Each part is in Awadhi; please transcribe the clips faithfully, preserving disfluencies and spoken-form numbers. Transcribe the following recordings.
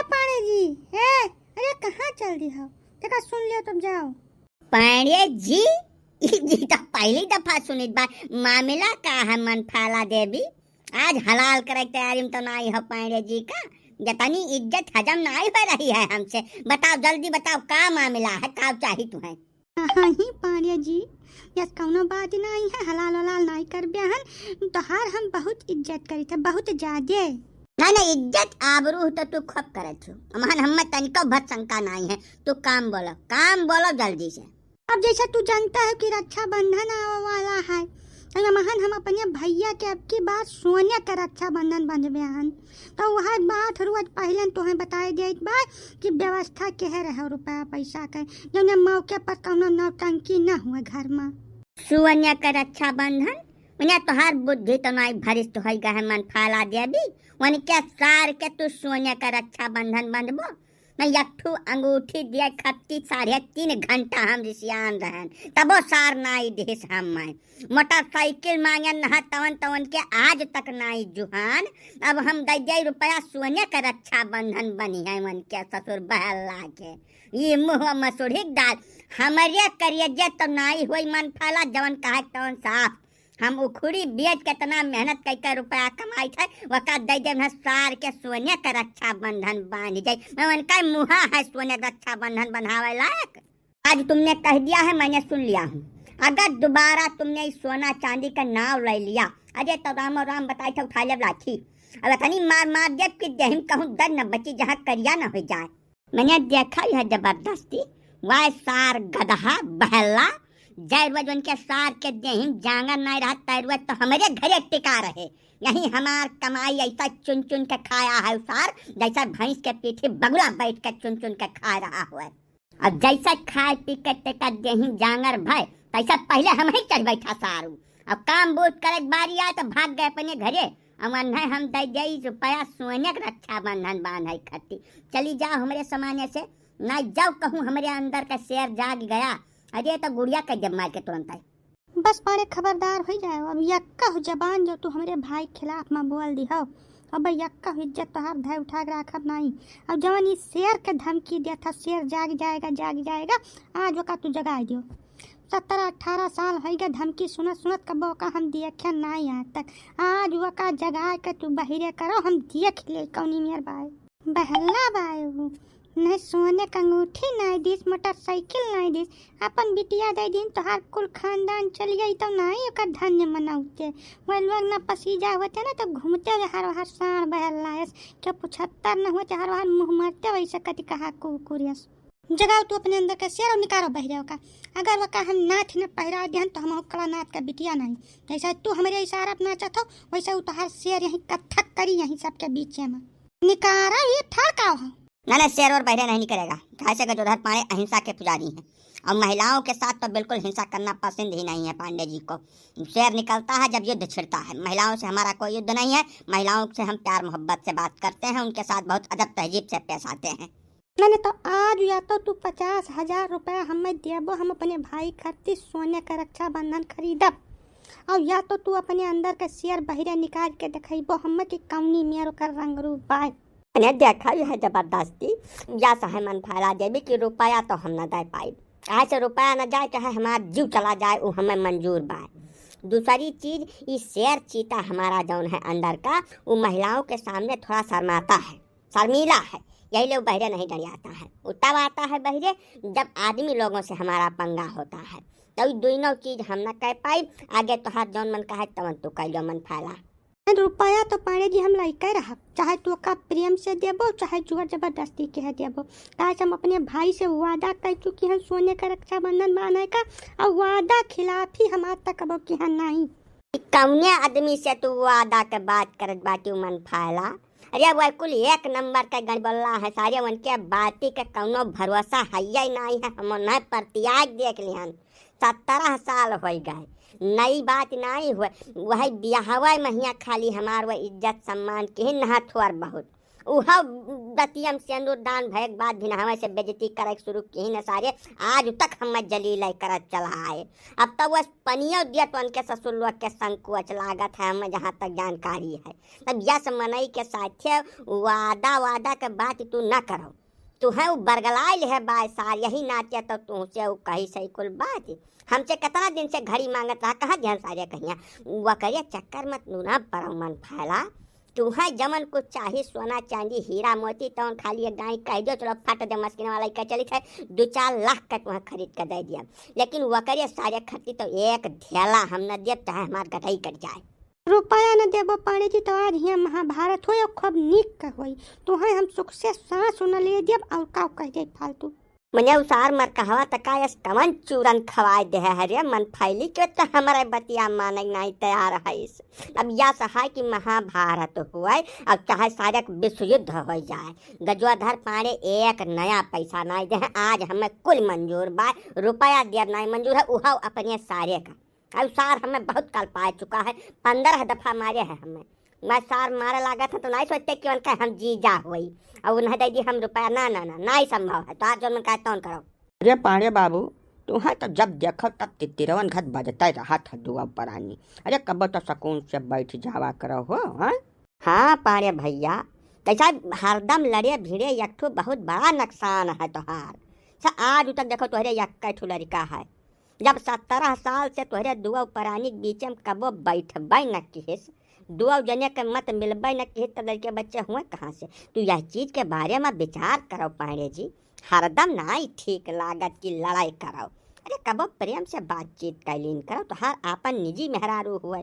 पांड़े जी, ए, अरे कहाँ चल दिहो? देखा सुन लियो तब जाओ। पांड़े जी, ई जी तो पहली दफा सुनित बा। मामला का है मनफाला देवी? आज हलाल करे के तैयारी में तो नाई हो पांड़े जी का। जतनी इज्जत हजम नाई हो रही है हमसे। बताओ, जल्दी बताओ, का मामला है, का चाही तुम्हें? हाँ ही पांड़े जी, यस कौनो बात नाई है, हलाल वलाल नाई करबे हन। तोहार हम बहुत इज्जत करी थे, बहुत ज्यादा। ना ना, इज्जत आबरू तो तू खूब करत हो। अमहन हम्मे तनिको भर शंका नाई है। तू काम बोलो, काम बोलो जल्दी से। अब जैसे तू जानता है कि रक्षाबंधन आवे वाला है, तो महन हम अपने भैया के अब की बार सोने का रक्षाबंधन बंधबे हन। तो वह बात रोज पहले तोहे बताए देत बा कि व्यवस्था केहे रहे रुपया पैसा के, जौने मौके पर कौनो नौटंकी न हुए घर में। सोने का रक्षाबंधन, उन्हें तोहार बुद्धि तो नाई भरिष्ठ होई गए मनफाला देवी, उनके सार के तू सोने का रक्षाबंधन बंधबो? मैं एक ठू अंगूठी दिए खातिर साढ़े तीन घंटा हम रिसियान रहन, तबो सार नाई दिस हम। मैं मोटरसाइकिल मांगन नहा तवन तवन के आज तक नाई जुहान। अब हम दे दे रुपया सोने का रक्षाबंधन बनी है उनके ससुर बहला के। ये मुँह मसूढ़ी के दाल, हमरे करेजे तो नाई होई मनफाला, जवन कहे तवन साफ। हम उखुड़ी बेच के इतना मेहनत कई के रुपया कमाई थे, वका दे दे उन्हें सार के सोने का रक्षाबंधन बांध जाई। मैं उनका मुहा है सोने का रक्षाबंधन बंधावे लायक। आज तुमने कह दिया है, मैंने सुन लिया हूँ। अगर दोबारा तुमने इस सोना चांदी का नाव ले लिया, अरे तो रामो राम बताई थे, उठा लेब लाठी। अब इतनी मार मार देब कि देहिम कहूँ दर न बची, जहाँ करिया न हो जाए। मैंने देखा यह जबरदस्ती, वाह सार गदहा बहला, जय रोज उनके सार के देहिम जांगर नाई रहा, तय रोज तो हमारे घरे टिका रहे। यही हमार कमाई ऐसा चुन चुन के खाया है सार, जैसा भैंस के पीठी बगुला बैठ के चुन चुन के खा रहा हुआ। अब जैसा खाए पी के तेकर देही जांगर भय, तैसा पहले हम ही चढ़ बैठा सारू। अब काम बूझ करे के बारी आए तो भाग गए अपने घरे। अब उन्हें हम दे जाई रुपया सोने के रक्षाबंधन बांधे खातिर। चली जाओ हमरे सामने से, ना जाओ कहूँ हमरे अंदर का शेर जाग गया। अरे तो गुड़िया कह देब मार के तुरंत आई। बस पाड़े खबरदार हो जाए, अब यक्का हो जबान जो तू हमरे भाई के खिलाफ में बोल दी हो, अब यक्का हो इज्जत तोहार धय उठा के राखब नाई। अब जवन ई शेर के धमकी देत था, शेर जाग जाएगा, जाग जाएगा, आज ओका तू जगाए दियो। सत्रह अठारह साल हो गए धमकी सुनत सुनत, कबो का हम देखे नाई आज तक। आज ओका जगाए के तू बहिरे करो, हम देख ले कौनी मेर बाए। बहला बाए उ, नहीं सोने क अंगूठी नाई दिस, मोटरसाइकिल नाई दिस, अपन बिटिया दे दिन, तोहार कुल खानदान चल जाई, तो नाई ओकर धन्य मनौते। वह लोग ना पसीजा होते ना, तो घूमते हुए हर हर साँड़ बहला है, के पुछत्तर न होते, हर हर मुँह मारते, वैसे कति कहा कुकुरियस। जगाओ तू अपने अंदर के शेर और निकालो बहिरे ओका। अगर ओका हम नाथ न पहिरा दिहन, तो हम कला नाथ का बिटिया नहीं। जैसा तू हमरे इशारा पे नाचत हो, वैसे उ तोहार शेर यहीं कथक करी, यहीं सबके बीचे में। निकारा ये ठाड़ का हो? ना, ना, शेर और बहिरे नहीं निकलेगा। काहे से गजोधर पांड़े अहिंसा के पुजारी हैं और महिलाओं के साथ तो बिल्कुल हिंसा करना पसंद ही नहीं है पांडे जी को। शेर निकलता है जब युद्ध छिड़ता है। महिलाओं से हमारा कोई युद्ध नहीं है। महिलाओं से हम प्यार मोहब्बत से बात करते हैं, उनके साथ बहुत अदब तहजीब से पेश आते हैं। मैंने तो आज या तो तू पचास हजार रुपया हमें देबो, हम अपने भाई खातिर सोने का रक्षाबंधन खरीदब, और या तो तू अपने अंदर के शेर बहिरे निकाल के देखइबो हमें कि कौनी मेर ओकर रंग रूप बाय। मैंने देखा यह जबरदस्ती, या सहे मन फैला देबी कि रुपया तो हम न दे पाइब। काहे से रुपया न जाए, चाहे हमार जीव चला जाए, वो हमें मंजूर बाय। दूसरी चीज, ई शेर चीता हमारा जौन है अंदर का, वो महिलाओं के सामने थोड़ा शर्माता है, शर्मीला है, यही लिए वो बहिरे नहीं डरियाता है। वो तब आता है बहिरे, जब आदमी लोगों से हमारा पंगा होता है। तो ई दोनों चीज हम न कह पाई। आगे तोहार जौन मन कहे तवन तू कह लो मन फैला। रुपया तो पांड़े जी हम लइके रहब, चाहे तू ओका प्रेम से देबो, चाहे जोर जबरदस्ती के है देबो। काहे से हम अपने भाई से वादा कर चुकी हन सोने का रक्षाबंधन बांधे का, और वादा खिलाफ ही हम आज तक कबो किहा नहीं। ई कौने आदमी से तू वादा के बात करत बाटी मन फैला? अरे वह कुल एक नंबर के गड़बल्ला है सारे, उनके बाती के कौनो भरोसा है ही नहीं है। हम उन्हें प्रत्याग देख लिहन, सत्रह साल हो गए, नई बात नहीं हुए। वही बियाहवा महिया खाली हमार वह इज्जत सम्मान के ही नहा थोर बहुत, उहा दतियम सेनुर दान भय के बाद भी ना हमसे बेइज्जती करे के शुरू किहिन सारे। आज तक हम जलील करत चला आए। अब तब वह पनियो दिया तो उनके ससुर लोग के संकोच लागत है, हमें जहाँ तक जानकारी है। तब यस मनई के साथे वादा, वादा के बात तू न करो। तू है वो बरगलाइल है बाय सार, यही नाते तो तुमसे वो कही सही कुल बात। हमसे कितना दिन से घड़ी मांगत रहा, कहाँ ध्यान सारे कहिया। वकरे चक्कर में तू ना पड़ो मन फैला। तू है जमन कुछ चाही, सोना चांदी हीरा मोती, तौन खाली एक गाय कह दियो, चलो फट दे मस्किन वाला का चली थे, दो चार लाख का तुहाँ खरीद के दे दिया। लेकिन वकरे सारे खर्ची तो एक धेला हम न देब, चाहे हमार गटई कट जाए। रुपया न देबो पांडे जी, तो आज हियाँ महाभारत होई और खूब नीक के होई। तुहे हम सुख से सांस न ले देब और का कह दे फालतू। मने उ सार मर कहवा त का यस कवन चूरन खवाए दे है रे मन फैली के, तो हमारे बतिया माने नहीं तैयार है इस। अब या सहाय कि महाभारत हुए, अब चाहे सारे विश्व युद्ध हो जाए, गजवाधर पांडे एक नया पैसा नहीं दे है। आज हमें कुल मंजूर बा, रुपया देब नहीं मंजूर है, उहाव अपने सारे का। अब सार हमें बहुत कल पाए चुका है, पंद्रह दफा मारे है हमें। मैं सार मारे लागत है तो नहीं सोचते कि उनका हम जीजा होई और उन्हें दे दी हम रुपया। ना, ना, ना, नहीं संभव है। तो आज जो मन कहे तौन करो। अरे पांडे बाबू, तुहे तो जब देखो तब तितिरवन घट बजते रहत है दुआ परानी। अरे कबो तो सुकून से बैठ जावा करो हो, हाँ? हाँ पांडे भैया, कैसा हरदम लड़े भिड़े, एक ठो बहुत बड़ा नुकसान है तोहार। सा आज तक देखो तोहरे एक ठो लड़का है, जब सत्रह साल से तोहरे दुआ परानी के बीच में कबो बैठबे न किहिस, दुआ जने के मत मिलबे न किहिस, त लड़के बच्चे हुए कहाँ से? तू यह चीज के बारे में विचार करो पांडे जी, हरदम नाई ठीक लागत कि लड़ाई करो। अरे कबो प्रेम से बातचीत कैलीन करो, तोहार आपन निजी मेहरारू हुए।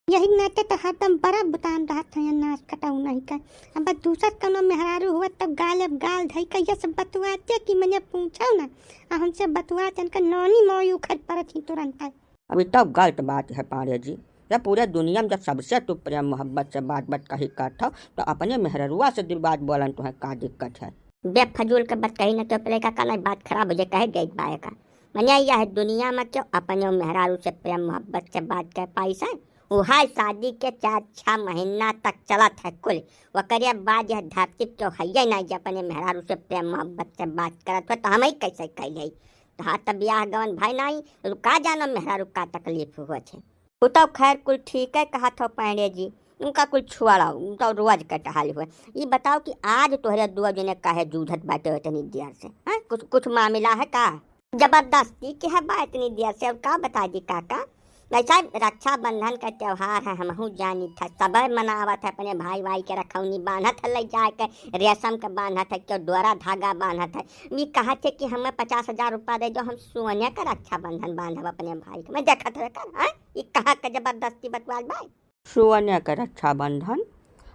यही नाते तो हरदम बड़ा बुतान रहत है, नाश कटाऊ नहीं का। अब दूसर कौनो मेहरारू हुआ तब गाल, अब गाल धई का ये सब बतुआते कि मने पूछो ना, आ हमसे बतुआते इनका नौनी मौई उखड़ पड़त ही तुरंत है। अभी तब गलत बात है पांडे जी, जब पूरे दुनिया में जब सबसे तू प्रेम मोहब्बत से बात बात कही करत हो, तो अपने मेहररुआ से दिल बात बोलन तुहे का दिक्कत है? बेफजूल के बात कही ना, तो पहले का, का नहीं बात खराब हो जाए, कहे गई बाय का। मने यह दुनिया में क्यों अपने मेहरारू से प्रेम मोहब्बत से बात कर पाई से? उहाय शादी के चार छह महीना तक चलत है कुल, ओकरे बाद यह धरती पे क्यों है नहीं जे अपने मेहरारू से प्रेम मोहब्बत से बात करत हो, तो हम ही कैसे कह ले? तो हाँ, तब ब्याह गवन भाई नहीं, तो का जानो मेहरारू का तकलीफ हुआ थे। उ तो खैर कुल ठीक है कहत हो पांडे जी, उनका कुल छुआड़ा, उ तो रोज के टहाल हुए। ई बताओ कि आज तोहरे दुआ जने काहे जूझत बाटे इतनी देर से, हैं? कुछ, कुछ मामला है का? जबरदस्ती के है बा इतनी देर से, अब का बता दी काका? वैसा रक्षाबंधन का त्योहार है, हमहू जानी था, सब मनावत है, अपने भाई भाई के रखौनी बांधत है, ले जाए के रेशम के बांधत है, क्यों डोरा धागा बांधत है। ये कहा थे कि हमें पचास हजार रुपया दे दो, हम सोने का रक्षाबंधन बांधब अपने भाई के। मैं देखत रहे कर, हाँ? ये कहाँ का जबरदस्ती बतवाल भाई? सोने के रक्षाबंधन।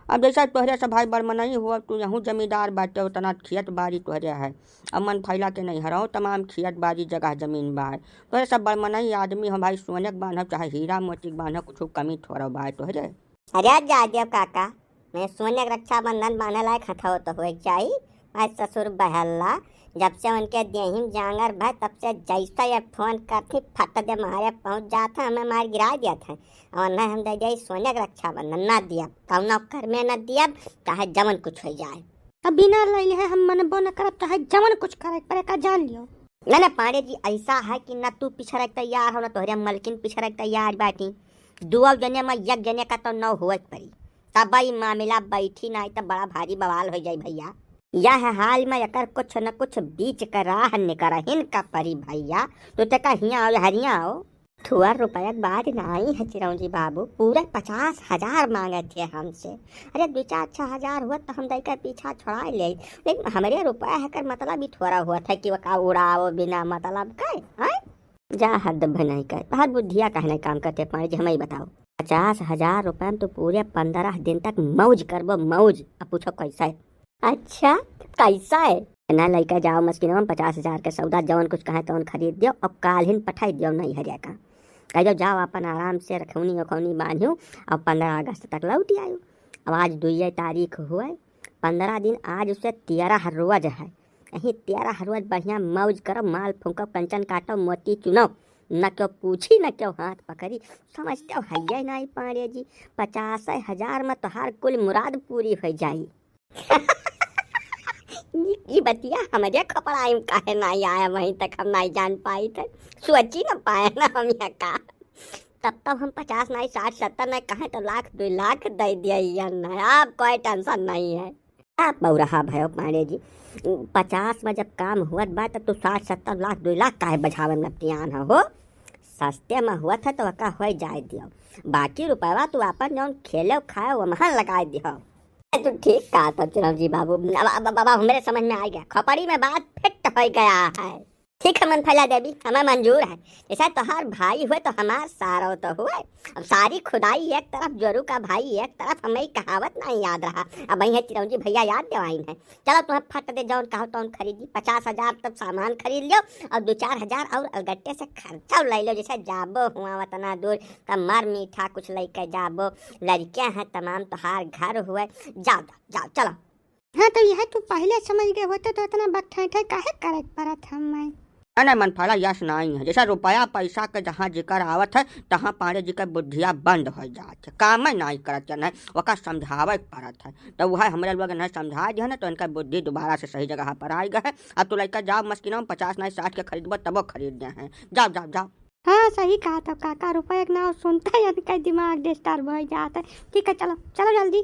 अब जैसा तोहरे से भाई बड़मनई हुआ, तू यहूँ जमींदार बाटे, उतना खेत बाड़ी तोहरे है। अब मन फैला के नहीं हराओ, तमाम खेत बाड़ी जगह जमीन बा है। तोहरे सब बड़मनई आदमी हो भाई, सोने के बांधो चाहे हीरा मोती के बांधो, कुछ कमी थोड़ा बा है तोहरे। अरे जा दियो काका, मैं सोने के रक्षाबंधन बांधे लायक हथौत होए के चाही। भाई ससुर बहल्ला, जब से उनके देहिम जांगर भय, तब से जैसा ये फोन करती, फट दे मारे पहुंच जात है, हमें मार गिरा दिया था। और न हम दे जाई सोने के रक्षाबंधन, ना दियब, कौनो कर में ना दियब, चाहे जवन कुछ हो जाए। अब बिना लैले है हम मनबो न करब, चाहे जवन कुछ करे पड़े का जान लियो। ना, ना पांडे जी, ऐसा है कि ना तू पिछड़े के तैयार हो, ना तोहरे मलकिन पिछड़े के तैयार बाटी। दुआ जने में एक जने का तो नौ होए के पड़ी, तब ई मामला बैठी, नहीं तो बड़ा भारी बवाल हो जाई भैया। यह हाल में एकर कुछ न कुछ बीच का राह निकरहिन का परी भैया। तो ते का हियाँ आओ, हरिया आओ। थुअर रुपया के बात नाई है चिरौंजी बाबू, पूरे पचास हजार मांगे थे हमसे। अरे दो चार छह हजार हुआ तो हम दई के पीछा छोड़ा ले, लेकिन हमरे रुपया है कर मतलब ही थोड़ा हुआ था कि वो का उड़ाओ बिना मतलब का, हैं? जा हद भनई का, तोहार बुद्धिया कहने काम करते पांडे जी, हमें ही बताओ। पचास हजार रुपया में तो पूरे पंद्रह दिन तक मौज करबो, मौज। अब पूछो कैसा है? अच्छा, कैसा है? ना लइका जाओ मस्किनवा में पचास हजार के सौदा, जवन कुछ कहे तवन खरीद दियो और काल्हिन पठाई दियो नहीं हरिया का। कह दो जाओ अपन आराम से रखौनी उखौनी बांधियो और पंद्रह अगस्त तक लौट आयो। अब आज दुइये तारीख हुए, पंद्रह दिन आज से तेरह रोज है। यही तेरह रोज बढ़िया मौज करो, माल फूंको, कंचन काटो, मोती चुनो, न क्यों पूछी न क्यों हाथ पकड़ी। समझते हो है नहीं पांडे जी, पचास हजार में तोहार कुल मुराद पूरी हो जाई। ई, ई बतिया हमरे खपड़ाई में काहे नाई आया, वहीं तक हम नाई जान पाई थे, सोची न पाए ना हम यहाँ का। तब तब हम पचास नाई, साठ सत्तर नाई, कहे तो लाख दुई लाख दे दिया, अब कोई टेंशन नहीं है। आप बौराहा भयो पांडे जी, पचास में जब काम हुअत बा, तब तू साठ सत्तर लाख, दुई लाख काहे बझावे में अपटियान हो? सस्ते में हुअत है तो ओका होई जाए दियो, बाकी रुपयवा तू आपन जौन खेले खाए वो महन लगाए दियो। ए, तू ठीक कहा था चिरौंजी बाबू, अब, अब, अब, अब हमरे समझ में आ गया, खपड़ी में बात फिट हो गया है। ठीक है मनफैला देवी, हमें मंजूर है, जैसा तोहार भाई हुए तो हमार सारो तो हुए। अब सारी खुदाई एक तरफ, जोरू का भाई एक तरफ, हमें ई कहावत नाई याद रहा, अब वही है चिरौंजी भैया याद देवाइन है। चलो तुम्हें फट दे जौन कहो तौन खरीदी, पचास हजार तक सामान खरीद लियो और दो चार हजार और अलगट्टे से खर्चा ले लियो, जैसे जाबो हुआ उतना दूर तब मर मीठा कुछ लेके जाबो, लड़के हैं तमाम तोहार घर हुए, जाओ जाओ जाओ चलो। हाँ तो यह तू पहले समझ गए होते तो इतना बकठैठै काहे करे के परत हम मैं। अरे मनफैला यस नाई है, जैसा रुपया पैसा के जहाँ जिक्र आवत है तहाँ पांडे जी के बुद्धिया बंद हो जात है, काम नाई करत जन है, ओका समझावे के परत है। तो वह हमरे लोग नहीं समझा दिया ना तो इनका बुद्धि दोबारा से सही जगह पर आई गए है। अब तू लड़का जाओ मस्किनों में पचास नाई साठ के खरीदबो तबो खरीद दे हैं, जाओ जाओ जाओ। हाँ सही कहा तो काका, रुपया के नाव सुनता ही इनका दिमाग डिस्टर्ब हो जाता है। ठीक है चलो चलो जल्दी।